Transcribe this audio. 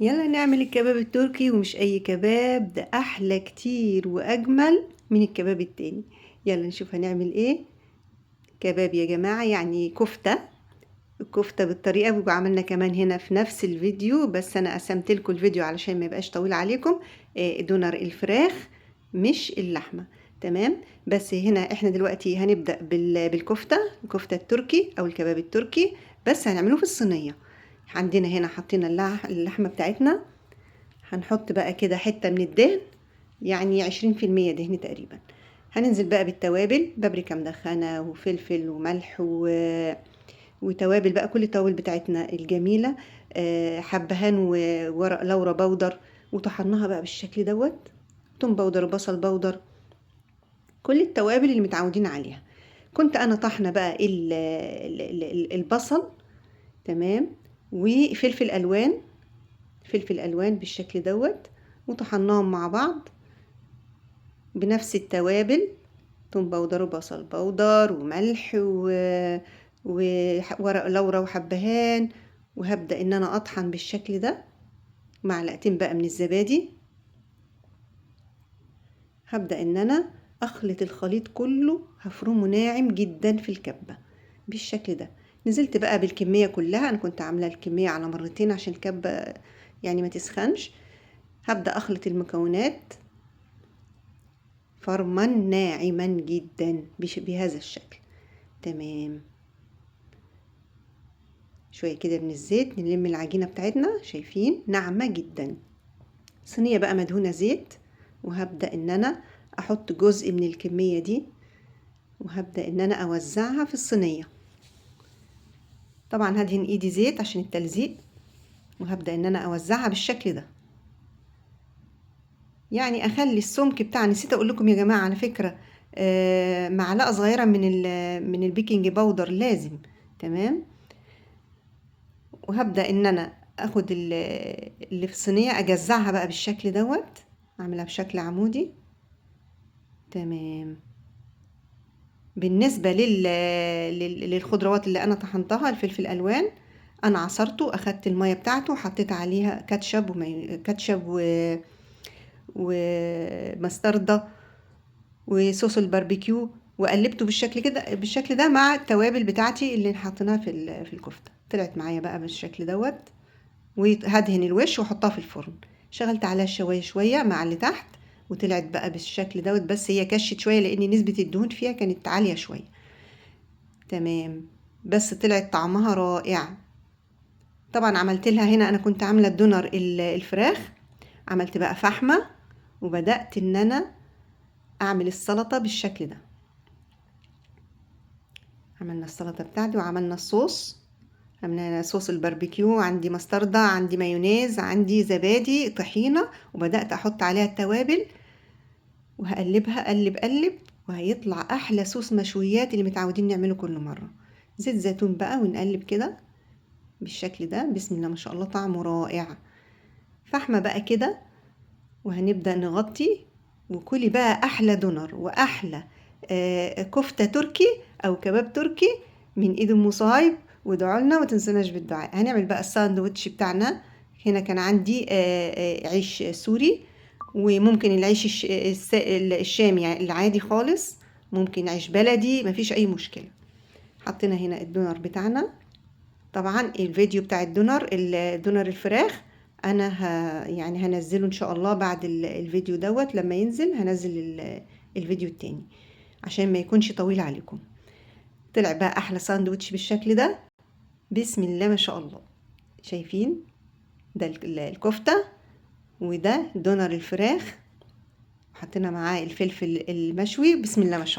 يلا نعمل الكباب التركي، ومش اي كباب، ده احلى كتير واجمل من الكباب التاني. يلا نشوف هنعمل ايه. كباب يا جماعة، يعني كفتة، الكفتة بالطريقة، وعملنا كمان هنا في نفس الفيديو، بس انا قسمت لكم الفيديو علشان ما يبقاش طويل عليكم. دونر الفراخ مش اللحمة، تمام؟ بس هنا احنا دلوقتي هنبدأ بالكفتة، الكفتة التركي او الكباب التركي، بس هنعمله في الصينية. عندنا هنا حطينا اللحمة بتاعتنا، هنحط بقى كده حتة من الدهن، يعني 20% دهن تقريبا. هننزل بقى بالتوابل، بابريكا مدخنة وفلفل وملح وتوابل بقى، كل التوابل بتاعتنا الجميلة، حبهان وورق لورا بودر، وطحناها بقى بالشكل دوت، توم بودر وبصل بودر، كل التوابل اللي متعودين عليها. كنت انا طحنه بقى البصل، تمام، وفلفل الوان، فلفل الوان بالشكل دوت، وطحناهم مع بعض بنفس التوابل، توم بودر وبصل بودر وملح وورق لورا وحبهان. وهبدأ ان انا اطحن بالشكل ده معلقتين بقى من الزبادي. هبدأ ان انا اخلط الخليط كله، هفرمه ناعم جدا في الكبة بالشكل ده. نزلت بقى بالكمية كلها، انا كنت عاملة الكمية على مرتين عشان الكبة ما تسخنش. هبدأ اخلط المكونات فرما ناعما جدا بهذا الشكل، تمام. شوية كده من الزيت نلم العجينة بتاعتنا، شايفين ناعمة جدا. صينية بقى مدهونة زيت، وهبدأ ان انا احط جزء من الكمية دي، وهبدأ ان انا اوزعها في الصينية. طبعا هدهن ايدي زيت عشان التلزيق، وهبدأ ان انا اوزعها بالشكل ده، يعني اخلي السمك بتاع، نسيت اقول لكم يا جماعة على فكرة، معلقة صغيرة من البيكنج باودر لازم، تمام. وهبدأ ان انا اخد اللي في الصينية اجزعها بقى بالشكل دوت، اعملها بشكل عمودي، تمام. بالنسبة للخضروات اللي انا طحنتها، الفلفل الالوان انا عصرته، اخدت المية بتاعته وحطيت عليها كاتشب كاتشب ومستردة وصوص الباربيكيو، وقلبته بالشكل كده، بالشكل ده مع التوابل بتاعتي اللي حطيناها في الكفتة. طلعت معايا بقى بالشكل دوت. وهدهن الوش واحطها في الفرن. شغلت عليها الشوايه شويه مع اللي تحت، وطلعت بقى بالشكل دوت، بس هي كشت شويه لان نسبه الدهون فيها كانت عاليه شويه، تمام. بس طلعت طعمها رائع. طبعا عملت لها هنا، انا كنت عامله الدونر الفراخ، عملت بقى فحمه، وبدات ان انا اعمل السلطه بالشكل ده. عملنا السلطه بتاعتي وعملنا الصوص، عملنا صوص الباربيكيو، عندي مستردة، عندي مايونيز، عندي زبادي، طحينة، وبدأت أحط عليها التوابل وهقلبها قلب قلب، وهيطلع أحلى صوص مشويات اللي متعودين نعمله كل مرة. زيت زيتون بقى، ونقلب كده بالشكل ده، بسم الله ما شاء الله طعمه رائع. فحمة بقى كده، وهنبدأ نغطي، وكلي بقى أحلى دونر وأحلى، كفتة تركي أو كباب تركي من إيد أم صهيب. وادعوا لنا وما تنسوناش بالدعاء. هنعمل بقى الساندوتش بتاعنا. هنا كان عندي، عيش سوري، وممكن العيش الشامي يعني العادي خالص، ممكن عيش بلدي، مفيش أي مشكلة. حطينا هنا الدونر بتاعنا. طبعا الفيديو بتاع الدونر الفراخ أنا هنزله إن شاء الله بعد الفيديو دوت، لما ينزل هنزل الفيديو التاني عشان ما يكونش طويل عليكم. طلع بقى أحلى ساندوتش بالشكل ده، بسم الله ما شاء الله. شايفين ده الكفتة، وده دونر الفراخ، وحطينا معاه الفلفل المشوي، بسم الله ما شاء الله.